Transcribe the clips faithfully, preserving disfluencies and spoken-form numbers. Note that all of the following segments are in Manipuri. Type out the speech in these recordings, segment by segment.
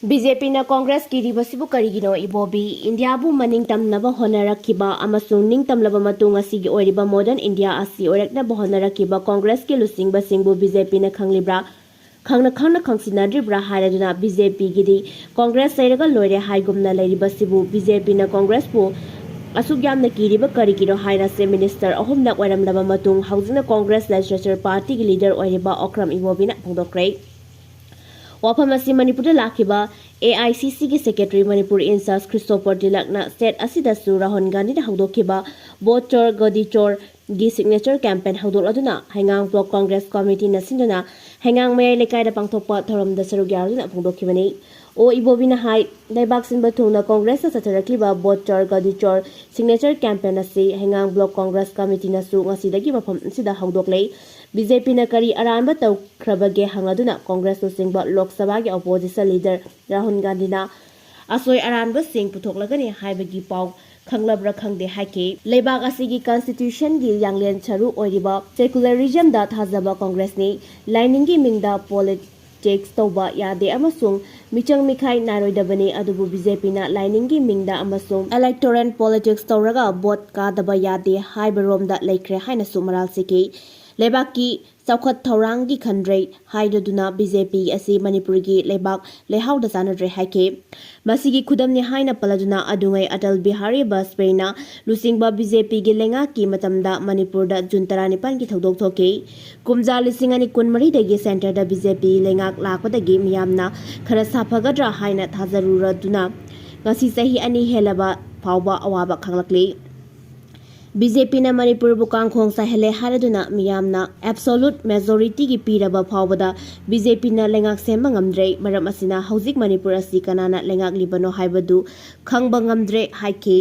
ꯕꯤ ꯖꯦ ꯄꯤꯅ ꯀꯣꯡꯒ꯭ꯔꯦꯁ ꯀꯤꯔꯤꯕꯁꯤꯕꯨ ꯀꯔꯤꯒꯤꯅꯣ? ꯏꯕꯣꯕꯤ, ꯏꯟꯗꯤꯌꯥꯕꯨ ꯃꯅꯤꯡ ꯇꯝꯅꯕ ꯍꯣꯠꯅꯔꯛꯈꯤꯕ ꯑꯃꯁꯨꯡ ꯅꯤꯡꯇꯝꯂꯕ ꯃꯇꯨꯡ ꯑꯁꯤꯒꯤ ꯑꯣꯏꯔꯤꯕ ꯃꯣꯗꯔꯟ ꯏꯟꯗꯤꯌꯥ ꯑꯁꯤ ꯑꯣꯏꯔꯛꯅꯕ ꯍꯣꯠꯅꯔꯛꯈꯤꯕ ꯀꯣꯡꯒ꯭ꯔꯦꯁꯀꯤ ꯂꯨꯆꯤꯡꯕꯁꯤꯡꯕꯨ ꯕꯤ ꯖꯦ ꯄꯤꯅ ꯈꯪꯂꯤꯕ꯭ꯔꯥ? ꯈꯪꯅ ꯈꯪꯅ ꯈꯪꯁꯤꯟꯅꯗ꯭ꯔꯤꯕ꯭ꯔꯥ ꯍꯥꯏꯔꯗꯨꯅ ꯕꯤ ꯖꯦ ꯄꯤꯒꯤꯗꯤ ꯀꯣꯡꯒ꯭ꯔꯦꯁ ꯂꯩꯔꯒ ꯂꯣꯏꯔꯦ ꯍꯥꯏꯒꯨꯝꯅ ꯂꯩꯔꯤꯕꯁꯤꯕꯨ ꯕꯤ ꯖꯦ ꯄꯤꯅ ꯀꯣꯡꯒ꯭ꯔꯦꯁꯄꯨ ꯑꯁꯨꯛ ꯌꯥꯝꯅ ꯀꯤꯔꯤꯕ ꯀꯔꯤꯒꯤꯅꯣ ꯍꯥꯏꯅ ꯆꯤꯐ ꯃꯤꯅꯤꯁꯇꯔ ꯑꯍꯨꯝꯂꯛ ꯑꯣꯏꯔꯝꯂꯕ ꯃꯇꯨꯡ ꯍꯧꯖꯤꯛꯅ ꯀꯣꯡꯒ꯭ꯔꯦꯁ ꯂꯦꯖꯤꯁꯂꯦꯆꯔ ꯄꯥꯔꯇꯤꯒꯤ ꯂꯤꯗꯔ ꯑꯣꯏꯔꯤꯕ ꯑꯣꯀ꯭ꯔꯝ ꯏꯕꯣꯕꯤꯅ ꯐꯣꯡꯗꯣꯛꯈ꯭ꯔꯦ꯫ ꯋꯥꯐꯝ ꯑꯁꯤ ꯃꯅꯤꯄꯨꯔꯗ ꯂꯥꯛꯈꯤꯕ ꯑꯦ ꯑꯥꯏ ꯁꯤ ꯁꯤꯒꯤ ꯁꯦꯀ꯭ꯔꯦꯇꯔꯤ ꯃꯅꯤꯄꯨꯔ ꯏꯟꯆꯥꯔꯖ ꯈ꯭ꯔꯤꯁꯇꯣꯐꯔ ꯇꯤꯂꯛꯅ ꯁ꯭ꯇꯦꯠ ꯑꯁꯤꯗꯁꯨ ꯔꯥꯍꯨꯜ ꯒꯥꯟꯙꯤꯅ ꯍꯧꯗꯣꯛꯈꯤꯕ ꯚꯣꯠ ꯆꯣꯔ ꯒꯗꯤ ꯆꯣꯔꯒꯤ ꯁꯤꯒꯅꯦꯆꯔ ꯀꯦꯝꯄꯦꯟ ꯍꯧꯗꯣꯛꯂꯗꯨꯅ ꯍꯩꯉꯥꯡ ꯕ꯭ꯂꯣꯛ ꯀꯣꯡꯒ꯭ꯔꯦꯁ ꯀꯃꯤꯇꯤꯅ ꯁꯤꯟꯗꯨꯅ ꯍꯩꯉꯥꯡ ꯃꯌꯥꯏ ꯂꯩꯀꯥꯏꯗ ꯄꯥꯡꯊꯣꯛꯄ ꯊꯧꯔꯝꯗ ꯁꯔꯨꯛ ꯌꯥꯔꯗꯨꯅ ꯐꯣꯡꯗꯣꯛꯈꯤꯕꯅꯤ꯫ ꯑꯣ ꯏꯕꯣꯕꯤꯅ ꯍꯥꯏ, ꯂꯩꯕꯥꯛ ꯁꯤꯟꯕ ꯊꯨꯡꯅ ꯀꯣꯡꯒ꯭ꯔꯦꯁꯅ ꯆꯠꯊꯔꯛꯂꯤꯕ ꯚꯣꯠ ꯆꯣꯔ ꯒꯗꯤ ꯆꯣꯔ ꯁꯤꯒꯅꯦꯆꯔ ꯀꯦꯝꯄꯦꯟ ꯑꯁꯤ ꯍꯩꯉꯥꯡ ꯕ꯭ꯂꯣꯛ ꯀꯣꯡꯒ꯭ꯔꯦꯁ ꯀꯃꯤꯇꯤꯅꯁꯨ ꯉꯁꯤꯗꯒꯤ ꯃꯐꯝ ꯑꯁꯤꯗ ꯍꯧꯗꯣꯛꯂꯦ꯫ ꯕꯤ ꯖꯦ ꯄꯤꯅ ꯀꯔꯤ ꯑꯔꯥꯟꯕ ꯇꯧꯈ꯭ꯔꯕꯒꯦ ꯍꯪꯂꯗꯨꯅ ꯀꯣꯡꯒ꯭ꯔꯦꯁ ꯂꯨꯆꯤꯡꯕ ꯂꯣꯛ ꯁꯚꯥꯒꯤ ꯑꯣꯄꯣꯖꯤꯁꯟ ꯂꯤꯗꯔ ꯔꯥꯍꯨꯜ ꯒꯥꯟꯙꯤꯅ ꯑꯁꯣꯏ ꯑꯔꯥꯟꯕꯁꯤꯡ ꯄꯨꯊꯣꯛꯂꯒꯅꯤ ꯍꯥꯏꯕꯒꯤ ꯄꯥꯎ ꯈꯪꯂꯕ꯭ꯔꯥ ꯈꯪꯗꯦ ꯍꯥꯏꯈꯤ꯫ ꯂꯩꯕꯥꯛ ꯑꯁꯤꯒꯤ ꯀꯟꯁꯇꯤꯇ꯭ꯌꯨꯁꯟꯒꯤ ꯌꯥꯡꯂꯦꯟ ꯁꯔꯨ ꯑꯣꯏꯔꯤꯕ ꯁꯦꯀꯨꯂꯔꯤꯖꯝꯗ ꯊꯥꯖꯕ ꯀꯣꯡꯒ꯭ꯔꯦꯁꯅꯤ꯫ ꯂꯥꯏꯅꯤꯡꯒꯤ ꯃꯤꯡꯗ ꯄꯣꯂꯤꯇꯤꯛꯁ ꯇꯧꯕ ꯌꯥꯗꯦ ꯑꯃꯁꯨꯡ ꯃꯤꯆꯪ ꯃꯤꯈꯥꯏ ꯅꯥꯏꯔꯣꯏꯗꯕꯅꯤ, ꯑꯗꯨꯕꯨ ꯕꯤ ꯖꯦ ꯄꯤꯅ ꯂꯥꯏꯅꯤꯡꯒꯤ ꯃꯤꯡꯗ ꯑꯃꯁꯨꯡ ꯏꯂꯦꯛꯇꯣꯔꯦꯜ ꯄꯣꯂꯤꯇꯤꯛꯁ ꯇꯧꯔꯒ ꯚꯣꯠ ꯀꯥꯗꯕ ꯌꯥꯗꯦ ꯍꯥꯏꯕꯔꯣꯝꯗ ꯂꯩꯈ꯭ꯔꯦ ꯍꯥꯏꯅꯁꯨ ꯃꯔꯥꯜ ꯁꯤꯈꯤ꯫ ꯂꯩꯕꯥꯛꯀꯤ ꯆꯥꯎꯈꯠ ꯊꯧꯔꯥꯡꯒꯤ ꯈꯟꯗ꯭ꯔꯩ ꯍꯥꯏꯗꯨꯅ ꯕꯤ ꯖꯦ ꯄꯤ ꯑꯁꯤ ꯃꯅꯤꯄꯨꯔꯒꯤ ꯂꯩꯕꯥꯛ ꯂꯩꯍꯥꯎꯗ ꯆꯥꯟꯅꯗ꯭ꯔꯦ ꯍꯥꯏꯈꯤ꯫ ꯃꯁꯤꯒꯤ ꯈꯨꯗꯝꯅꯤ ꯍꯥꯏꯅ ꯄꯜꯂꯗꯨꯅ ꯑꯗꯨꯉꯩ ꯑꯇꯜ ꯕꯤꯍꯥꯔꯤ ꯕꯥꯖꯄꯦꯌꯤꯅ ꯂꯨꯆꯤꯡꯕ ꯕꯤ ꯖꯦ ꯄꯤꯒꯤ ꯂꯩꯉꯥꯛꯀꯤ ꯃꯇꯝꯗ ꯃꯅꯤꯄꯨꯔꯗ ꯖꯨꯟ ꯇꯔꯥꯅꯤꯄꯥꯟꯒꯤ ꯊꯧꯗꯣꯛ ꯊꯣꯛꯈꯤ꯫ ꯀꯨꯝꯖꯥ ꯂꯤꯁꯤꯡ ꯑꯅꯤ ꯀꯨꯟꯃꯔꯤꯗꯒꯤ ꯁꯦꯟꯇꯔꯗ ꯕꯤ ꯖꯦ ꯄꯤ ꯂꯩꯉꯥꯛ ꯂꯥꯛꯄꯗꯒꯤ ꯃꯤꯌꯥꯝꯅ ꯈꯔ ꯁꯥꯐꯒꯗ꯭ꯔꯥ ꯍꯥꯏꯅ ꯊꯥꯖꯔꯨꯔꯗꯨꯅ ꯉꯁꯤ ꯆꯍꯤ ꯑꯅꯤ ꯍꯦꯜꯂꯕ ꯐꯥꯎꯕ ꯑꯋꯥꯕ ꯈꯥꯡꯂꯛꯂꯤ꯫ ꯕꯤ ꯖꯦ ꯄꯤꯅ ꯃꯅꯤꯄꯨꯔꯕꯨ ꯀꯥꯡꯈꯣꯡ ꯆꯥꯏꯍꯜꯂꯦ ꯍꯥꯏꯔꯗꯨꯅ ꯃꯤꯌꯥꯝꯅ ꯑꯦꯕꯁꯣꯂꯨꯠ ꯃꯦꯖꯣꯔꯤꯇꯤꯒꯤ ꯄꯤꯔꯕ ꯐꯥꯎꯕꯗ ꯕꯤ ꯖꯦ ꯄꯤꯅ ꯂꯩꯉꯥꯛ ꯁꯦꯝꯕ ꯉꯝꯗ꯭ꯔꯦ꯫ ꯃꯔꯝ ꯑꯁꯤꯅ ꯍꯧꯖꯤꯛ ꯃꯅꯤꯄꯨꯔ ꯑꯁꯤ ꯀꯅꯥꯅ ꯂꯩꯉꯥꯛꯂꯤꯕꯅꯣ ꯍꯥꯏꯕꯗꯨ ꯈꯪꯕ ꯉꯝꯗ꯭ꯔꯦ ꯍꯥꯏꯈꯤ꯫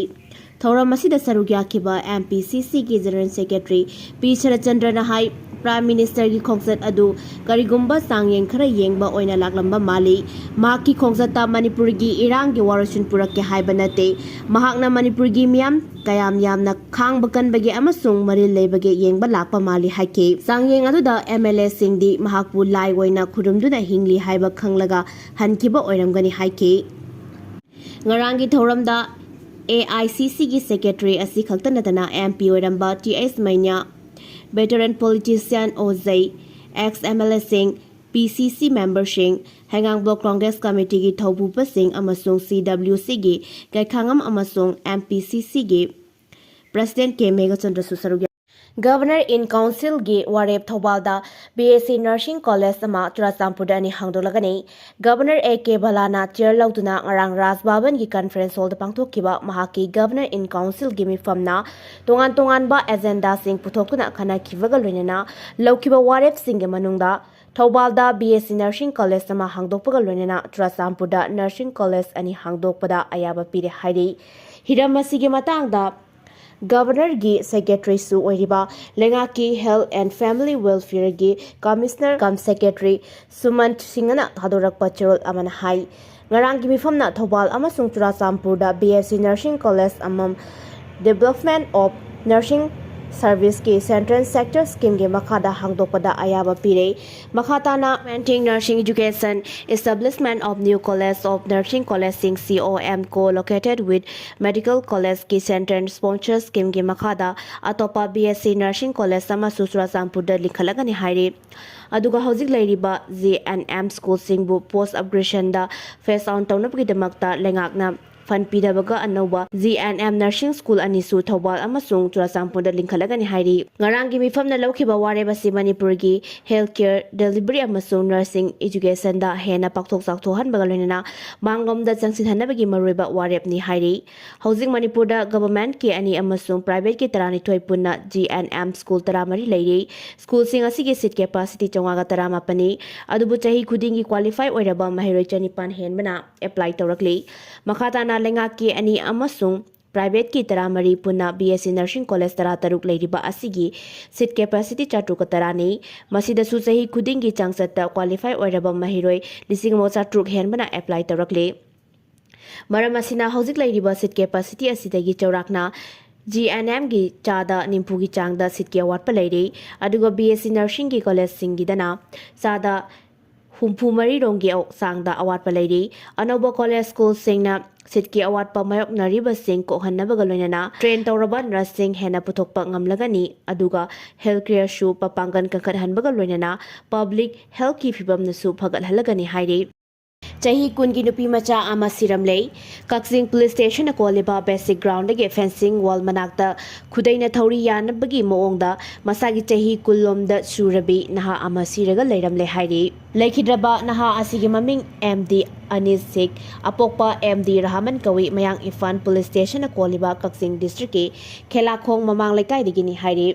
ꯊꯧꯔꯝ ꯑꯁꯤꯗ ꯁꯔꯨꯛ ꯌꯥꯈꯤꯕ M P C Cꯒꯤ General Secretary P ꯁꯔꯠꯆꯟꯗ꯭ꯔꯅ ꯍꯥꯏ, Prime Ministerꯒꯤ ꯈꯣꯡꯆꯠ ꯑꯗꯨ ꯀꯔꯤꯒꯨꯝꯕ ꯆꯥꯡꯌꯦꯡ ꯈꯔ ꯌꯦꯡꯕ ꯑꯣꯏꯅ ꯂꯥꯛꯂꯝꯕ ꯃꯥꯜꯂꯤ꯫ ꯃꯍꯥꯛꯀꯤ ꯈꯣꯡꯆꯠꯇ ꯃꯅꯤꯄꯨꯔꯒꯤ ꯏꯔꯥꯡꯒꯤ ꯋꯥꯔꯣꯏꯁꯤꯟ ꯄꯨꯔꯛꯀꯦ ꯍꯥꯏꯕ ꯅꯠꯇꯦ꯫ ꯃꯍꯥꯛꯅ ꯃꯅꯤꯄꯨꯔꯒꯤ ꯃꯤꯌꯥꯝ ꯀꯌꯥꯝ ꯌꯥꯝꯅ ꯈꯥꯡꯕ ꯀꯟꯕꯒꯦ ꯑꯃꯁꯨꯡ ꯃꯔꯤꯜ ꯂꯩꯕꯒꯦ ꯌꯦꯡꯕ ꯂꯥꯛꯄ ꯃꯥꯜꯂꯤ ꯍꯥꯏꯈꯤ꯫ ꯆꯥꯡꯌꯦꯡ ꯑꯗꯨꯗ M L Aꯁꯤꯡꯗꯤ ꯃꯍꯥꯛꯄꯨ ꯂꯥꯏ ꯑꯣꯏꯅ ꯈꯨꯔꯨꯝꯗꯨꯅ ꯍꯤꯡꯂꯤ ꯍꯥꯏꯕ ꯈꯪꯂꯒ ꯍꯟꯈꯤꯕ ꯑꯣꯏꯔꯝꯒꯅꯤ ꯍꯥꯏꯈꯤ꯫ ꯉꯔꯥꯡꯒꯤ ꯊꯧꯔꯝꯗ A I C Cꯒꯤ Secretary ꯑꯁꯤ ꯈꯛꯇ ꯅꯠꯇꯅ M P ꯑꯣꯏꯔꯝꯕ T H ꯃꯩꯅ꯭ꯌꯥ, veteran politician ꯑꯣꯖꯩ, ex M L Aꯁꯤꯡ, P C C memberꯁꯤꯡ, ꯍꯩꯉꯥꯡ Block Congress Committeeꯒꯤ ꯊꯧꯄꯨꯕꯁꯤꯡ ꯑꯃꯁꯨꯡ C W Cꯒꯤ ꯀꯩꯈꯥꯉꯝ ꯑꯃꯁꯨꯡ M P C Cꯒꯤ President K ꯃꯦꯘꯆꯟꯗ꯭ꯔꯁꯨ ꯁꯔꯨꯛ ꯌꯥꯏ꯫ Governor in Councilꯒꯤ ꯋꯥꯔꯦꯞ꯫ ꯊꯧꯕꯥꯜꯗ B S C Nursing College ꯑꯃ ꯆꯨꯔꯥꯆꯥꯟꯄꯨꯔꯗ ꯑꯅꯤ ꯍꯥꯡꯗꯣꯛꯂꯒꯅꯤ꯫ Governor A K ꯕꯂꯥꯅ chair ꯂꯧꯗꯨꯅ ꯉꯔꯥꯡ ꯔꯥꯖ ꯚꯕꯟꯒꯤ conference hallꯗ ꯄꯥꯡꯊꯣꯛꯈꯤꯕ ꯃꯍꯥꯛꯀꯤ Governor in Councilꯒꯤ ꯃꯤꯐꯝꯅ ꯇꯣꯉꯥꯟ ꯇꯣꯉꯥꯟꯕ agendaꯁꯤꯡ ꯄꯨꯊꯣꯛꯇꯨꯅ ꯈꯟꯅꯈꯤꯕꯒ ꯂꯣꯏꯅꯅ ꯂꯧꯈꯤꯕ ꯋꯥꯔꯦꯞꯁꯤꯡꯒꯤ ꯃꯅꯨꯡꯗ ꯊꯧꯕꯥꯜꯗ B S C Nursing College ꯑꯃ ꯍꯥꯡꯗꯣꯛꯄꯒ ꯂꯣꯏꯅꯅ ꯆꯨꯔꯥꯆꯥꯟꯄꯨꯔꯗ Nursing College ꯑꯅꯤ ꯍꯥꯡꯗꯣꯛꯄꯗ ꯑꯌꯥꯕ ꯄꯤꯔꯦ ꯍꯥꯏꯔꯤ꯫ ꯍꯤꯔꯝ ꯑꯁꯤꯒꯤ ꯃꯇꯥꯡꯗ Governorꯒꯤ Secretaryꯁꯨ ꯑꯣꯏꯔꯤꯕ ꯂꯩꯉꯥꯛꯀꯤ Health and Family Welfareꯒꯤ Commissioner cum Secretary ꯁꯨꯃꯟ ꯁꯤꯡꯍꯅ ꯊꯥꯗꯣꯔꯛꯄ ꯆꯦꯔꯣꯜ ꯑꯃꯅ ꯍꯥꯏ꯫ ꯉꯔꯥꯡꯒꯤ ꯃꯤꯐꯝꯅ ꯊꯧꯕꯥꯜ ꯑꯃꯁꯨꯡ ꯆꯨꯔꯥꯆꯥꯟꯄꯨꯔꯗ B S C Nursing College ꯑꯃꯃꯝ Development of Nursing Serviceꯀꯤ Central Sector Schemeꯒꯤ ꯃꯈꯥꯗ ꯍꯥꯡꯗꯣꯛꯄꯗ ꯑꯌꯥꯕ ꯄꯤꯔꯦ꯫ ꯃꯈꯥ ꯇꯥꯅ Implementing Nursing Education, Establishment of New College of Nursing Collegeꯁꯤꯡ C O M co-located with Medical Collegeꯀꯤ Central Sponsor Schemeꯒꯤ ꯃꯈꯥꯗ ꯑꯇꯣꯞꯄ B S C Nursing College ꯑꯃꯁꯨ ꯆꯨꯔꯥꯆꯥꯟꯄꯨꯔꯗ ꯂꯤꯡꯈꯠꯂꯒꯅꯤ ꯍꯥꯏꯔꯤ꯫ ꯑꯗꯨꯒ ꯍꯧꯖꯤꯛ ꯂꯩꯔꯤꯕ G N M schoolꯁꯤꯡꯕꯨ post upgradeꯗ phase out ꯇꯧꯅꯕꯒꯤꯗꯃꯛꯇ ꯂꯩꯉꯥꯛꯅ fund ꯄꯤꯗꯕꯒ ꯑꯅꯧꯕ G N M Nursing School ꯑꯅꯤꯁꯨ ꯊꯧꯕꯥꯜ ꯑꯃꯁꯨꯡ ꯆꯨꯔꯥꯆꯥꯟꯄꯨꯔꯗ ꯂꯤꯡꯈꯠꯂꯒꯅꯤ ꯍꯥꯏꯔꯤ꯫ ꯉꯔꯥꯡꯒꯤ ꯃꯤꯐꯝꯅ ꯂꯧꯈꯤꯕ ꯋꯥꯔꯦꯞ ꯑꯁꯤ ꯃꯅꯤꯄꯨꯔꯒꯤ health care delivery ꯑꯃꯁꯨꯡ nursing educationꯗ ꯍꯦꯟꯅ ꯄꯥꯛꯊꯣꯛ ꯆꯥꯎꯊꯣꯛꯍꯟꯕꯒ ꯂꯣꯏꯅꯅ ꯃꯥꯡꯂꯣꯝꯗ ꯆꯪꯁꯤꯟꯍꯟꯅꯕꯒꯤ ꯃꯔꯨꯑꯣꯏꯕ ꯋꯥꯔꯦꯞꯅꯤ ꯍꯥꯏꯔꯤ꯫ ꯍꯧꯖꯤꯛ ꯃꯅꯤꯄꯨꯔꯗ governmentꯀꯤ ꯑꯅꯤ ꯑꯃꯁꯨꯡ privateꯀꯤ ꯇꯔꯥꯅꯤꯊꯣꯏ ꯄꯨꯟꯅ G N M school ꯇꯔꯥꯃꯔꯤ ꯂꯩꯔꯤ꯫ Schoolꯁꯤꯡ ꯑꯁꯤꯒꯤ seat capacity ꯆꯥꯝꯃꯉꯥꯒ ꯇꯔꯥꯃꯥꯄꯟꯅꯤ꯫ ꯑꯗꯨꯕꯨ ꯆꯍꯤ ꯈꯨꯗꯤꯡꯒꯤ qualify ꯑꯣꯏꯔꯕ ꯃꯍꯩꯔꯣꯏ ꯆꯅꯤꯄꯥꯟ ꯍꯦꯟꯕꯅ apply ꯇꯧꯔꯛꯂꯤ꯫ ꯃꯈꯥ ꯇꯥꯅ ꯂꯩꯉꯥꯛꯀꯤ ꯑꯅꯤ ꯑꯃꯁꯨꯡ ꯄ꯭ꯔꯥꯏꯚꯦꯠꯀꯤ ꯇꯔꯥꯃꯔꯤ ꯄꯨꯟꯅ B S C Nursing College ꯇꯔꯥꯇꯔꯨꯛ ꯂꯩꯔꯤꯕ ꯑꯁꯤꯒꯤ seat capacity ꯆꯥꯇ꯭ꯔꯨꯛꯀ ꯇꯔꯥꯅꯤ꯫ ꯃꯁꯤꯗꯁꯨ ꯆꯍꯤ ꯈꯨꯗꯤꯡꯒꯤ ꯆꯥꯡꯆꯠꯇ qualify ꯑꯣꯏꯔꯕ ꯃꯍꯩꯔꯣꯏ ꯂꯤꯁꯤꯡ ꯑꯃ ꯆꯥꯇ꯭ꯔꯨꯛ ꯍꯦꯟꯕꯅ apply ꯇꯧꯔꯛꯂꯤ꯫ ꯃꯔꯝ ꯑꯁꯤꯅ ꯍꯧꯖꯤꯛ ꯂꯩꯔꯤꯕ seat capacity ꯑꯁꯤꯗꯒꯤ ꯆꯥꯎꯔꯥꯛꯅ G N M ꯒꯤ ꯆꯥꯗ ꯅꯤꯐꯨꯒꯤ ꯆꯥꯡꯗ seat ꯀꯤ ꯑꯋꯥꯠꯄ ꯂꯩꯔꯤ꯫ ꯑꯗꯨꯒ B S C Nursing ꯒꯤ college ꯁꯤꯡꯒꯤꯗꯅ ꯆꯥꯗ ꯍꯨꯝꯐꯨ ꯃꯔꯤ ꯔꯣꯝꯒꯤ ꯆꯥꯡꯗ ꯑꯋꯥꯠꯄ ꯂꯩꯔꯤ꯫ ꯑꯅꯧꯕ college school ꯁꯤꯡꯅ seat ꯀꯤ ꯑꯋꯥꯠꯄ ꯃꯥꯌꯣꯛꯅꯔꯤꯕꯁꯤꯡ ꯀꯣꯛꯍꯟꯅꯕꯒ ꯂꯣꯏꯅꯅ train ꯇꯧꯔꯕ nurse ꯁꯤꯡ ꯍꯦꯟꯅ ꯄꯨꯊꯣꯛꯄ ꯉꯝꯂꯒꯅꯤ꯫ ꯑꯗꯨꯒ health care ꯁꯨ ꯃꯄꯥꯡꯒꯜ ꯀꯟꯈꯠꯍꯟꯕꯒ ꯂꯣꯏꯅꯅ public health ꯀꯤ ꯐꯤꯕꯝꯅꯁꯨ ꯐꯒꯠꯍꯜꯂꯒꯅꯤ ꯍꯥꯏꯔꯤ꯫ ꯆꯍꯤ ꯀꯨꯟꯒꯤ ꯅꯨꯄꯤ ꯃꯆꯥ ꯑꯃ ꯁꯤꯔꯝꯂꯦ꯫ ꯀꯛꯆꯤꯡ police station ꯅ ꯀꯣꯜꯂꯤꯕ basic ground ꯗꯒꯤ fencing wall ꯃꯅꯥꯛꯇ ꯈꯨꯗꯩꯅ ꯊꯧꯔꯤ ꯌꯥꯟꯅꯕꯒꯤ ꯃꯑꯣꯡꯗ ꯃꯁꯥꯒꯤ ꯆꯍꯤ ꯀꯨꯟ ꯂꯣꯝꯗ ꯁꯨꯔꯕꯤ ꯅꯍꯥ ꯑꯃ ꯁꯤꯔꯒ ꯂꯩꯔꯝꯂꯦ ꯍꯥꯏꯔꯤ꯫ ꯂꯩꯈꯤꯗ꯭ꯔꯕ ꯅꯍꯥ ꯑꯁꯤꯒꯤ ꯃꯃꯤꯡ M D ꯑꯅꯤꯁ ꯁꯤꯛ, ꯑꯄꯣꯛꯄ M D ꯔꯍꯃꯟ ꯀꯧꯏ꯫ ꯃꯌꯥꯡ ꯏꯝꯐꯥꯜ police station ꯅ ꯀꯣꯜꯂꯤꯕ ꯀꯛꯆꯤꯡ district ꯀꯤ ꯈꯦꯂꯥꯈꯣꯡ ꯃꯃꯥꯡ ꯂꯩꯀꯥꯏꯗꯒꯤꯅꯤ ꯍꯥꯏꯔꯤ꯫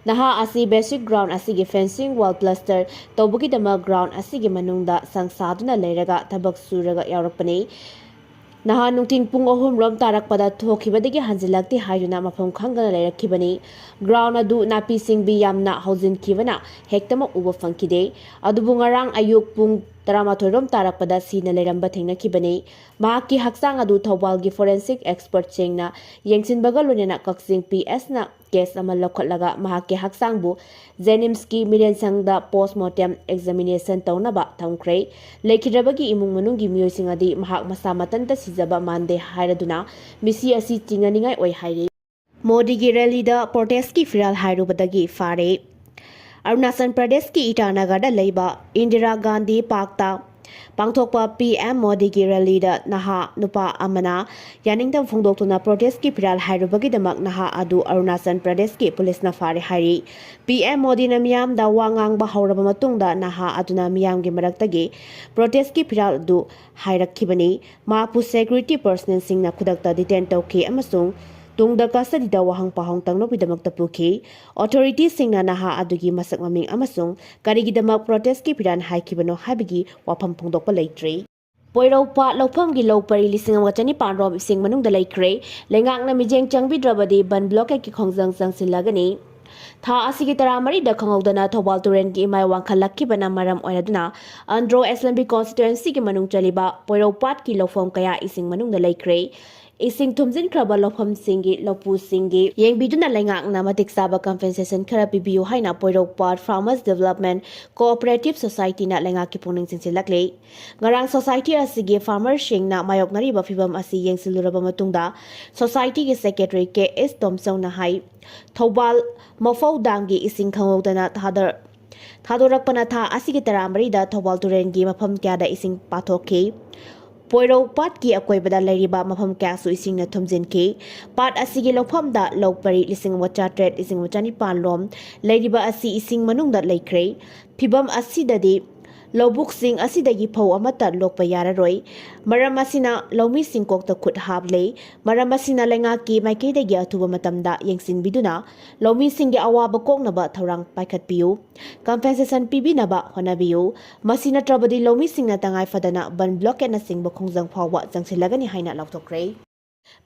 ꯅꯍꯥ ꯑꯁꯤ basic ground ꯑꯁꯤꯒꯤ fencing wall plaster ꯇꯧꯕꯒꯤꯗꯃꯛ ground ꯑꯁꯤꯒꯤ ꯃꯅꯨꯡꯗ ꯁꯪꯁꯥꯗꯨꯅ ꯂꯩꯔꯒ ꯊꯕꯛ ꯁꯨꯔꯒ ꯌꯥꯎꯔꯛꯄꯅꯤ꯫ ꯅꯍꯥ ꯅꯨꯡꯊꯤꯜ ꯄꯨꯡ ꯑꯍꯨꯝ ꯔꯣꯝ ꯇꯥꯔꯛꯄꯗ ꯊꯣꯛꯈꯤꯕꯗꯒꯤ ꯍꯟꯖꯤꯜꯂꯛꯇꯦ ꯍꯥꯏꯗꯨꯅ ꯃꯐꯝ ꯈꯪꯗꯅ ꯂꯩꯔꯛꯈꯤꯕꯅꯤ꯫ Ground ꯑꯗꯨ ꯅꯥꯄꯤ ꯁꯤꯡꯕꯤ ꯌꯥꯝꯅ ꯍꯧꯖꯤꯟꯈꯤꯕꯅ ꯍꯦꯛꯇꯃꯛ ꯎꯕ ꯐꯪꯈꯤꯗꯦ꯫ ꯑꯗꯨꯕꯨ ꯉꯔꯥꯡ ꯑꯌꯨꯛ ꯄꯨꯡ ꯇꯔꯥꯃꯥꯊꯣꯏ ꯔꯣꯝ ꯇꯥꯔꯛꯄꯗ ꯁꯤꯅ ꯂꯩꯔꯝꯕ ꯊꯦꯡꯅꯈꯤꯕꯅꯤ꯫ ꯃꯍꯥꯛꯀꯤ ꯍꯛꯆꯥꯡ ꯑꯗꯨ ꯊꯧꯕꯥꯜꯒꯤ forensic expert ꯁꯤꯡꯅ ꯌꯦꯡꯁꯤꯟꯕꯒ ꯂꯣꯏꯅꯅ ꯀꯛꯆꯤꯡ P S ꯅ case ꯑꯃ ꯂꯧꯈꯠꯂꯒ ꯃꯍꯥꯛꯀꯤ ꯍꯛꯆꯥꯡꯕꯨ JNIMS ꯀꯤ ꯃꯤꯔꯦꯟꯁꯪꯗ post mortem examination ꯇꯧꯅꯕ ꯊꯝꯈ꯭ꯔꯦ꯫ ꯂꯩꯈꯤꯗ꯭ꯔꯕꯒꯤ ꯏꯃꯨꯡ ꯃꯅꯨꯡꯒꯤ ꯃꯤꯑꯣꯏꯁꯤꯡ ꯑꯗꯤ ꯃꯍꯥꯛ ꯃꯁꯥ ꯃꯊꯟꯇ ꯁꯤꯖꯕ ꯃꯥꯟꯗꯦ ꯍꯥꯏꯔꯗꯨꯅ ꯃꯤꯁꯤ ꯑꯁꯤ ꯆꯤꯡꯅꯅꯤꯡꯉꯥꯏ ꯑꯣꯏ ꯍꯥꯏꯔꯤ꯫ ꯃꯣꯗꯤꯒꯤ rally ꯗ protest ꯀꯤ ꯐꯤꯔꯥꯜ ꯍꯥꯏꯔꯨꯕꯗꯒꯤ ꯐꯥꯔꯦ꯫ ꯑꯔꯨꯅꯥꯆꯜ ꯄ꯭ꯔꯗꯦꯁꯀꯤ ꯏꯇꯥꯅꯒꯔꯗ ꯂꯩꯕ ꯏꯟꯗꯤꯔꯥ ꯒꯥꯟꯙꯤ ꯄꯥꯔꯛꯇ ꯄꯥꯡꯊꯣꯛꯄ P M ꯃꯣꯗꯤꯒꯤ rally ꯗ ꯅꯍꯥ ꯅꯨꯄꯥ ꯑꯃꯅ ꯌꯥꯅꯤꯡꯗꯕ ꯐꯣꯡꯗꯣꯛꯇꯨꯅ protest ꯀꯤ ꯐꯤꯔꯥꯜ ꯍꯥꯏꯔꯨꯕꯒꯤꯗꯃꯛ ꯅꯍꯥ ꯑꯗꯨ ꯑꯔꯨꯅꯥꯆꯜ ꯄ꯭ꯔꯗꯦꯁꯀꯤ ꯄꯨꯂꯤꯁꯅ ꯐꯥꯔꯦ ꯍꯥꯏꯔꯤ꯫ P M ꯃꯣꯗꯤꯅ ꯃꯤꯌꯥꯝꯗ ꯋꯥ ꯉꯥꯡꯕ ꯍꯧꯔꯕ ꯃꯇꯨꯡꯗ ꯅꯍꯥ ꯑꯗꯨꯅ ꯃꯤꯌꯥꯝꯒꯤ ꯃꯔꯛꯇꯒꯤ protest ꯀꯤ ꯐꯤꯔꯥꯜ ꯑꯗꯨ ꯍꯥꯏꯔꯛꯈꯤꯕꯅꯤ꯫ ꯃꯍꯥꯛꯄꯨ security personnel ꯁꯤꯡꯅ ꯈꯨꯗꯛꯇ detain ꯇꯧꯈꯤ ꯑꯃꯁꯨꯡ ꯇꯨꯡꯗ custody ꯗ ꯋꯥꯍꯪ ꯄꯥꯎꯍꯪ ꯇꯧꯅꯕꯒꯤꯗꯃꯛꯇ ꯄꯨꯈꯤ꯫ Authority ꯁꯤꯡꯅ ꯅꯍꯥ ꯑꯗꯨꯒꯤ ꯃꯁꯛ ꯃꯃꯤꯡ ꯑꯃꯁꯨꯡ ꯀꯔꯤꯒꯤꯗꯃꯛ protest ꯀꯤ ꯐꯤꯔꯥꯜ ꯍꯥꯏꯈꯤꯕꯅꯣ ꯍꯥꯏꯕꯒꯤ ꯋꯥꯐꯝ ꯐꯣꯡꯗꯣꯛꯄ ꯂꯩꯇ꯭ꯔꯤ꯫ ꯄꯣꯏꯔꯧ ꯄꯥꯠ ꯂꯧꯐꯝꯒꯤ ꯂꯧ ꯄꯔꯤ ꯂꯤꯁꯤꯡ ꯑꯃꯒ ꯆꯅꯤꯄꯥꯟ ꯔꯣꯝ ꯏꯁꯤꯡ ꯃꯅꯨꯡꯗ ꯂꯩꯈ꯭ꯔꯦ꯫ ꯂꯩꯉꯥꯛꯅ ꯃꯤꯠꯌꯦꯡ ꯆꯪꯕꯤꯗ꯭ꯔꯕꯗꯤ ꯕꯟ ꯕ꯭ꯂꯣꯀꯦꯠꯀꯤ ꯈꯣꯡꯖꯪ ꯆꯪꯁꯤꯜꯂꯒꯅꯤ꯫ ꯊꯥ ꯑꯁꯤꯒꯤ ꯇꯔꯥꯃꯔꯤꯗ ꯈꯪꯍꯧꯗꯅ ꯊꯧꯕꯥꯜ ꯇꯨꯔꯦꯜꯒꯤ ꯏꯃꯥꯏ ꯋꯥꯡꯈꯠꯂꯛꯈꯤꯕꯅ ꯃꯔꯝ ꯑꯣꯏꯔꯗꯨꯅ ꯑꯟꯗ꯭ꯔꯣ ꯑꯦꯁꯦꯝꯕ꯭ꯂꯤ ꯀꯣꯟꯁꯇꯤꯇ꯭ꯋꯦꯟꯁꯤꯒꯤ ꯃꯅꯨꯡ ꯆꯜꯂꯤꯕ ꯄꯣꯏꯔꯧ ꯄꯥꯠꯀꯤ ꯂꯧꯐꯝ ꯀꯌꯥ ꯏꯁꯤꯡ ꯃꯅꯨꯡꯗ ꯂꯩꯈ꯭ꯔꯦ꯫ ꯏꯁꯤꯡ ꯊꯨꯝꯖꯤꯟꯈ꯭ꯔꯕ ꯂꯧꯐꯝꯁꯤꯡꯒꯤ ꯂꯧꯄꯨꯁꯤꯡꯒꯤ ꯌꯦꯡꯕꯤꯗꯨꯅ ꯂꯩꯉꯥꯛꯅ ꯃꯇꯤꯛ ꯆꯥꯕ ꯀꯝꯄꯦꯟꯁꯦꯁꯟ ꯈꯔ ꯄꯤꯕꯤꯌꯨ ꯍꯥꯏꯅ ꯄꯣꯏꯔꯧ ꯄꯥꯠ ꯐꯥꯔꯃꯔꯁ ꯗꯤꯕꯦꯂꯞꯃꯦꯟ ꯀꯣꯑꯣꯄꯔꯦꯇꯤꯚ ꯁꯣꯁꯥꯏꯇꯤꯅ ꯂꯩꯉꯥꯛꯀꯤ ꯄꯨꯛꯅꯤꯡ ꯆꯤꯡꯁꯤꯜꯂꯛꯂꯤ꯫ ꯉꯔꯥꯡ ꯁꯣꯁꯥꯏꯇꯤ ꯑꯁꯤꯒꯤ ꯐꯥꯔꯃꯔꯁꯤꯡꯅ ꯃꯥꯌꯣꯛꯅꯔꯤꯕ ꯐꯤꯚꯝ ꯑꯁꯤ ꯌꯦꯡꯁꯤꯜꯂꯨꯔꯕ ꯃꯇꯨꯡꯗ ꯁꯣꯁꯥꯏꯇꯤꯒꯤ ꯁꯦꯀ꯭ꯔꯦꯇꯔꯤ ꯀꯦ ꯑꯦꯁ ꯇꯣꯝꯆꯧꯅ ꯍꯥꯏ, ꯊꯧꯕꯥꯜ ꯃꯐꯧ ꯗꯥꯝꯒꯤ ꯏꯁꯤꯡ ꯈꯪꯍꯧꯗꯅ ꯊꯥꯗꯔ-, ꯊꯥꯗꯣꯔꯛꯄꯅ ꯊꯥ ꯑꯁꯤꯒꯤ ꯇꯔꯥꯃꯔꯤꯗ ꯊꯧꯕꯥꯜ ꯇꯨꯔꯦꯜꯒꯤ ꯃꯐꯝ ꯀꯌꯥꯗ ꯏꯁꯤꯡ ꯄꯥꯊꯣꯛꯈꯤ꯫ ꯄꯣꯏꯔꯧ ꯄꯥꯠꯀꯤ ꯑꯀꯣꯏꯕꯗ ꯂꯩꯔꯤꯕ ꯃꯐꯝ ꯀꯌꯥꯁꯨ ꯏꯁꯤꯡꯅ ꯊꯨꯝꯖꯤꯟꯈꯤ꯫ ꯄꯥꯠ ꯑꯁꯤꯒꯤ ꯂꯧꯐꯝꯗ ꯂꯧ ꯄꯔꯤ ꯂꯤꯁꯤꯡ ꯑꯃ ꯆꯥꯇ꯭ꯔꯦꯠ, ꯂꯤꯁꯤꯡ ꯑꯃ ꯆꯅꯤꯄꯥꯟ ꯂꯣꯝ ꯂꯩꯔꯤꯕ ꯑꯁꯤ ꯏꯁꯤꯡ ꯃꯅꯨꯡꯗ ꯂꯩꯈ꯭ꯔꯦ꯫ ꯐꯤꯚꯝ ꯑꯁꯤꯗꯗꯤ ꯂꯧꯕꯨꯛꯁꯤꯡ ꯑꯁꯤꯗꯒꯤ ꯐꯧ ꯑꯃꯠꯇ ꯂꯣꯛꯄ ꯌꯥꯔꯔꯣꯏ꯫ ꯃꯔꯝ ꯑꯁꯤꯅ ꯂꯧꯃꯤꯁꯤꯡ ꯀꯣꯛꯇ ꯈꯨꯠ ꯍꯥꯞꯂꯦ꯫ ꯃꯔꯝ ꯑꯁꯤꯅ ꯂꯩꯉꯥꯛꯀꯤ ꯃꯥꯏꯀꯩꯗꯒꯤ ꯑꯊꯨꯕ ꯃꯇꯝꯗ ꯌꯦꯡꯁꯤꯟꯕꯤꯗꯨꯅ ꯂꯧꯃꯤꯁꯤꯡꯒꯤ ꯑꯋꯥꯕ ꯀꯣꯛꯅꯕ ꯊꯧꯔꯥꯡ ꯄꯥꯏꯈꯠꯄꯤꯌꯨ꯫ ꯀꯝꯄꯦꯟꯁꯦꯁꯟ ꯄꯤꯕꯤꯅꯕ ꯍꯣꯠꯅꯕꯤꯌꯨ꯫ ꯃꯁꯤ ꯅꯠꯇ꯭ꯔꯕꯗꯤ ꯂꯧꯃꯤꯁꯤꯡꯅ ꯇꯉꯥꯏ ꯐꯗꯅ ꯕꯟ ꯕ꯭ꯂꯣꯀꯦꯠꯅꯆꯤꯡꯕ ꯈꯣꯡꯖꯪ ꯐꯥꯎꯕ ꯆꯪꯁꯤꯜꯂꯒꯅꯤ ꯍꯥꯏꯅ ꯂꯥꯎꯊꯣꯛꯈ꯭ꯔꯦ꯫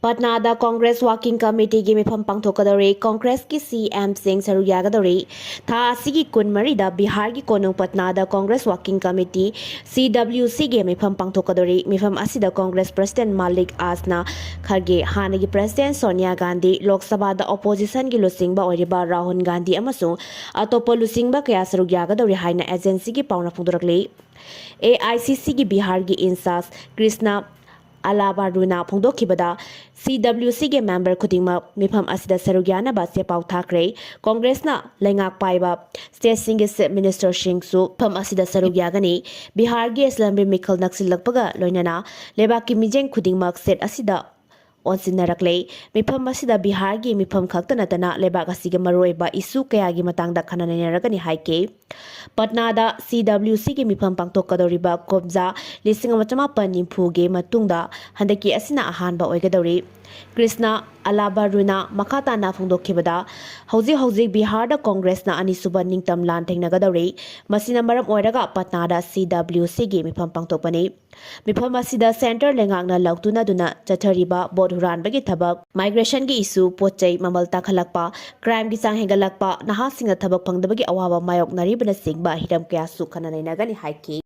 ꯄꯠꯅꯥꯗ ꯀꯣꯡꯒ꯭ꯔꯦꯁ ꯋꯥꯔꯀꯤꯡ ꯀꯃꯤꯇꯤꯒꯤ ꯃꯤꯐꯝ ꯄꯥꯡꯊꯣꯛꯀꯗꯧꯔꯤ꯫ ꯀꯣꯡꯒ꯭ꯔꯦꯁꯀꯤ ꯁꯤ ꯑꯦꯝꯁꯤꯡ ꯁꯔꯨꯛ ꯌꯥꯒꯗꯧꯔꯤ꯫ ꯊꯥ ꯑꯁꯤꯒꯤ ꯀꯨꯟꯃꯔꯤꯗ ꯕꯤꯍꯥꯔꯒꯤ ꯀꯣꯅꯨꯡ ꯄꯠꯅꯥꯗ ꯀꯣꯡꯒ꯭ꯔꯦꯁ ꯋꯥꯔꯀꯤꯡ ꯀꯃꯤꯇꯤ, ꯁꯤ ꯗꯕ꯭ꯂꯤꯎ ꯁꯤꯒꯤ ꯃꯤꯐꯝ ꯄꯥꯡꯊꯣꯛꯀꯗꯧꯔꯤ꯫ ꯃꯤꯐꯝ ꯑꯁꯤꯗ ꯀꯣꯡꯒ꯭ꯔꯦꯁ ꯄ꯭ꯔꯁꯤꯗꯦꯟ ꯃꯥꯂꯤꯛ ꯑꯥꯁꯅ ꯈꯔꯒꯦ, ꯍꯥꯟꯅꯒꯤ ꯄ꯭ꯔꯁꯤꯗꯦꯟ ꯁꯣꯅꯤꯌꯥ ꯒꯥꯟꯙꯤ, ꯂꯣꯛ ꯁꯚꯥꯗ ꯑꯣꯄꯣꯖꯤꯁꯟꯒꯤ ꯂꯨꯆꯤꯡꯕ ꯑꯣꯏꯔꯤꯕ ꯔꯥꯍꯨꯜ ꯒꯥꯟꯙꯤ ꯑꯃꯁꯨꯡ ꯑꯇꯣꯞꯄ ꯂꯨꯆꯤꯡꯕ ꯀꯌꯥ ꯁꯔꯨꯛ ꯌꯥꯒꯗꯧꯔꯤ ꯍꯥꯏꯅ ꯑꯦꯖꯦꯟꯁꯤꯒꯤ ꯄꯥꯎꯅ ꯐꯣꯡꯗꯣꯔꯛꯂꯤ꯫ ꯑꯦ ꯑꯥꯏ ꯁꯤ ꯁꯤꯒꯤ ꯕꯤꯍꯥꯔꯒꯤ ꯏꯟꯆꯥꯔꯖ ꯀ꯭ꯔꯤꯁꯅ ꯑꯂꯥꯕꯥꯔꯨꯅ ꯐꯣꯡꯗꯣꯛꯈꯤꯕꯗ, ꯁꯤ ꯗꯕ꯭ꯂꯤꯎ ꯁꯤꯒꯤ ꯃꯦꯝꯕꯔ ꯈꯨꯗꯤꯡꯃꯛ ꯃꯤꯐꯝ ꯑꯁꯤꯗ ꯁꯔꯨꯛ ꯌꯥꯅꯕ ꯆꯦꯄꯥꯎ ꯊꯥꯈ꯭ꯔꯦ꯫ ꯀꯣꯡꯒ꯭ꯔꯦꯁꯅ ꯂꯩꯉꯥꯛ ꯄꯥꯏꯕ ꯁ꯭ꯇꯦꯠꯁꯤꯡꯒꯤ ꯆꯤꯐ ꯃꯤꯅꯤꯁꯇꯔꯁꯤꯡꯁꯨ ꯃꯤꯐꯝ ꯑꯁꯤꯗ ꯁꯔꯨꯛ ꯌꯥꯒꯅꯤ꯫ ꯕꯤꯍꯥꯔꯒꯤ ꯑꯦꯁꯦꯝꯕ꯭ꯂꯤ ꯃꯤꯈꯜ ꯅꯛꯁꯤꯜꯂꯛꯄꯒ ꯂꯣꯏꯅꯅ ꯂꯩꯕꯥꯛꯀꯤ ꯃꯤꯠꯌꯦꯡ ꯈꯨꯗꯤꯡꯃꯛ ꯁ꯭ꯇꯦꯠ ꯑꯁꯤꯗ ꯑꯣꯟꯁꯤꯟꯅꯔꯛꯂꯦ꯫ ꯃꯤꯐꯝ ꯑꯁꯤꯗ ꯕꯤꯍꯥꯔꯒꯤ ꯃꯤꯐꯝ ꯈꯛꯇ ꯅꯠꯇꯅ ꯂꯩꯕꯥꯛ ꯑꯁꯤꯒꯤ ꯃꯔꯨꯑꯣꯏꯕ ꯏꯁꯨ ꯀꯌꯥꯒꯤ ꯃꯇꯥꯡꯗ ꯈꯟꯅ ꯅꯩꯅꯔꯒꯅꯤ ꯍꯥꯏꯈꯤ꯫ ꯄꯠꯅꯥꯗ ꯁꯤ ꯗꯕ꯭ꯂꯤꯎ ꯁꯤꯒꯤ ꯃꯤꯐꯝ ꯄꯥꯡꯊꯣꯛꯀꯗꯧꯔꯤꯕ ꯀꯨꯝꯖꯥ ꯂꯤꯁꯤꯡ ꯑꯃ ꯆꯃꯥꯄꯟ ꯅꯤꯐꯨꯒꯤ ꯃꯇꯨꯡꯗ ꯍꯟꯗꯛꯀꯤ ꯑꯁꯤꯅ ꯑꯍꯥꯟꯕ ꯑꯣꯏꯒꯗꯧꯔꯤ꯫ ꯀ꯭ꯔꯤꯁꯅ ꯑꯂꯥꯕꯔꯨꯅ ꯃꯈꯥ ꯇꯥꯅ ꯐꯣꯡꯗꯣꯛꯈꯤꯕꯗ, ꯍꯧꯖꯤꯛ ꯍꯧꯖꯤꯛ ꯕꯤꯍꯥꯔꯗ ꯀꯣꯡꯒ꯭ꯔꯦꯁꯅ ꯑꯅꯤꯁꯨꯕ ꯅꯤꯡꯇꯝ ꯂꯥꯟ ꯊꯦꯡꯅꯒꯗꯧꯔꯤ꯫ ꯃꯁꯤꯅ ꯃꯔꯝ ꯑꯣꯏꯔꯒ ꯄꯠꯅꯥꯗ ꯁꯤ ꯗꯕ꯭ꯂꯤꯎ ꯁꯤꯒꯤ ꯃꯤꯐꯝ ꯄꯥꯡꯊꯣꯛꯄꯅꯤ꯫ ꯃꯤꯐꯝ ꯑꯁꯤꯗ ꯁꯦꯟꯇꯔ ꯂꯩꯉꯥꯛꯅ ꯂꯥꯎꯊꯨꯅꯗꯨꯅ ꯆꯠꯊꯔꯤꯕ ꯚꯣꯠ ꯍꯨꯔꯥꯟꯕꯒꯤ ꯊꯕꯛ, ꯃꯥꯏꯒ꯭ꯔꯦꯁꯟꯒꯤ ꯏꯁꯨ, ꯄꯣꯠ ꯆꯩ ꯃꯃꯜ ꯇꯥꯡꯈꯠꯂꯛꯄ, ꯀ꯭ꯔꯥꯏꯝꯒꯤ ꯆꯥꯡ ꯍꯦꯟꯒꯠꯂꯛꯄ, ꯅꯍꯥꯁꯤꯡꯅ ꯊꯕꯛ ꯐꯪꯗꯕꯒꯤ ꯑꯋꯥꯕ ꯃꯥꯌꯣꯛꯅꯔꯤꯕꯅꯆꯤꯡꯕ ꯍꯤꯔꯝ ꯀꯌꯥꯁꯨ ꯈꯟꯅ ꯅꯩꯅꯒꯅꯤ ꯍꯥꯏꯈꯤ꯫